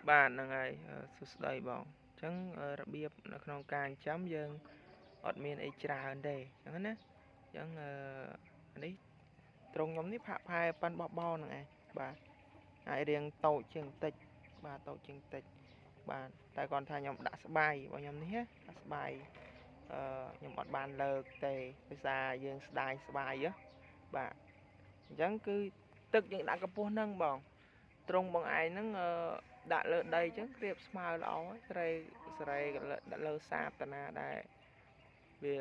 បាទហ្នឹងហើយសួស្តីបងអញ្ចឹងរបៀបនៅក្នុងការចិញ្ចឹមយើងអត់មានអីច្រើនទេអញ្ចឹងណាអញ្ចឹងនេះត្រង់ខ្ញុំនេះផាក់ផែប៉ាន់បោះបោហ្នឹងឯងបាទហើយរៀងតូចជាងបន្តិចបាទតូចជាងបន្តិចបាទតែគាត់ថាខ្ញុំដាក់ស្បៃរបស់ខ្ញុំនេះដាក់ស្បៃខ្ញុំអត់បានលើកទេភាសាយើងស្ដាយស្បាយហ៎បាទអញ្ចឹងគឺទឹកយើងដាក់កម្ពស់ហ្នឹងបងត្រង់បងឯងហ្នឹងដាក់លើដីអញ្ចឹងរៀបស្មើល្អហើយសេរីក៏ដាក់លើសាបតាណាដែរវា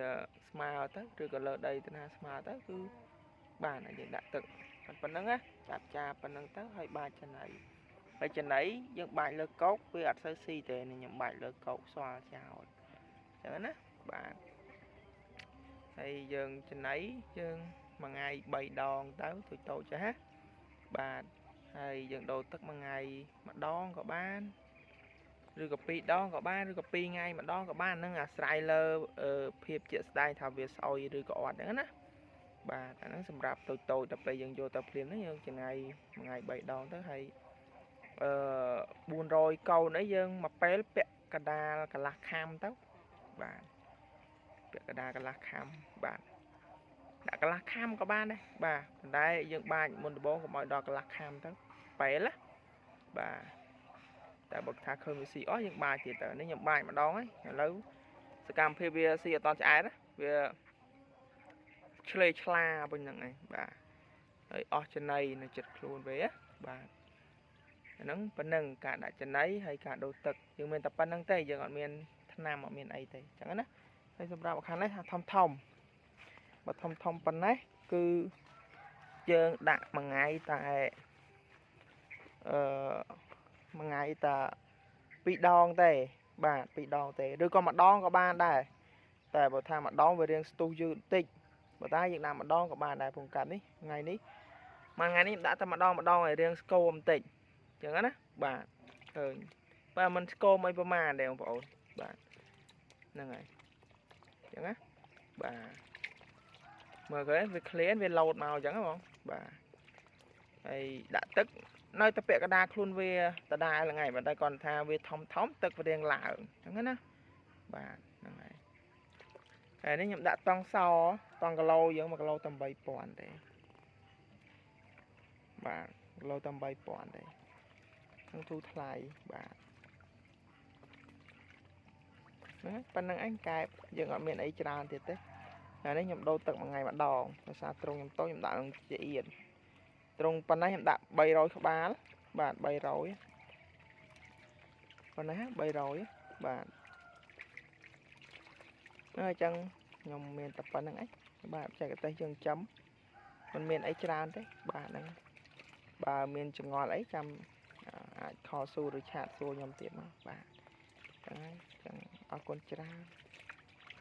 ស្មើទៅឬក៏លើដីតាណាស្មើទៅគឺបានហើយយើងដាក់ទឹកប៉ុណ្្នឹងណាចាប់ចាប៉ុណ្្នឹងទៅហើយបាចចំណីហើយចំណីយើងបាចលើកោកវាអត់សូវស៊ីទេខ្ញុំបាចលើកោកស្វាល់ចោលអញ្ចឹងណាបាទហើយយើងចំណីយើងមួយថ្ងៃ3ដងទៅតូចតូចចាស់បាទហើយយើងដូរទឹកមួយថ្ងៃម្ដងក៏បានឬក៏2ដងក៏បានឬក៏2ថ្ងៃម្ដងក៏បានហ្នឹងអាស្រ័យលើភាពជាក់ស្ដែងថាវាស្អុយឬក៏អត់ហ្នឹងណាបាទអាហ្នឹងសម្រាប់តូចតូចដល់ពេលយើងយកទៅភ្លាមហ្នឹងយើងថ្ងៃមួយថ្ងៃ3ដងទៅហើយ400កូនអីយើងមួយពេលពាក់កដាលកន្លះខាំទៅបាទពាក់កដាលកន្លះខាំបាទដាក់កន្លះខាំក៏បានដែរបាទប៉ុន្តែយើងបាចមុនដំបូងកុំឲ្យដល់កន្លះខាំទៅពេលណាបាទតែបើថាឃើញវាស៊ីអស់យើងបាចទៀតទៅនេះខ្ញុំបាចម្ដងហើយឥឡូវសកម្មភាពវាស៊ីអត់តឆ្អែតណាវាឆ្លេឆ្លាវិញហ្នឹងឯងបាទហើយអស់ចំណីនៅចិត្តខ្លួនវាបាទអាហ្នឹងប៉ុណ្ណឹងការដាក់ចំណីហើយការដូរទឹកយើងមានតែប៉ុណ្្នឹងទេយើងអត់មានថ្នាំអត់មានអីទេអញ្ចឹងណាហើយសម្រាប់ខាងនេះថាធំធំបើធំធំប៉ុណ្ណេះគឺយើងដាក់មួយថ្ងៃតែមួយថ្ងៃតែ2ដងទេបាទ2ដងទេឬក៏ម្ដងក៏បានដែរតែបើថាម្ដងវារៀងស្ទុះយឺតបន្តិចបើតែយើងដាក់ម្ដងក៏បានដែរពងកាត់នេះថ្ងៃនេះមួយថ្ងៃនេះដាក់តែម្ដងម្ដងឲ្យរៀងស្គមបន្តិចអញ្ចឹងណាបាទឃើញបាទមិនស្គមអីប្រហែលទេបងប្អូនបាទហ្នឹងហើយអញ្ចឹងណាបាទមើលឃើញវាឃ្លានវាលោតមកអញ្ចឹងហ៎បងបាទហើយដាក់ទឹកនៅតែពាក់កណ្ដាលខ្លួនវាដដែលហ្នឹងហើយប៉ុន្តែគាត់ថាវាធំធំទឹកវារៀងឡើងអញ្ចឹងណាបាទហ្នឹងហើយហើយនេះខ្ញុំដាក់តង់សតង់គីឡូយើង1គីឡូតែ8000ទេបាទគីឡូតែ8000ទេហ្នឹងធូរថ្លៃបាទហ្នឹងប៉ុណ្្នឹងឯងកែបយើងអត់មានអីច្រើនទៀតទេហើយនេះខ្ញុំដូរទឹកមួយថ្ងៃម្ដងដោយសារត្រង់ខ្ញុំតូចខ្ញុំដាក់នឹងជាអៀនត្រង់ប៉ុណ្ណេះខ្ញុំដាក់300ក្បាលបាទ300ប៉ុណ្ណេះ300បាទអញ្ចឹងខ្ញុំមានតែប៉ុណ្្នឹងឯងបាទបច្ចេកទេសយើងចាំមិនមានអីច្រើនទេបាទហ្នឹងបើមានចងល់អីចាំអាចខលសួរឬឆាតសួរខ្ញុំទៀតមកបាទហ្នឹងហើយអញ្ចឹងអរគុណច្រើន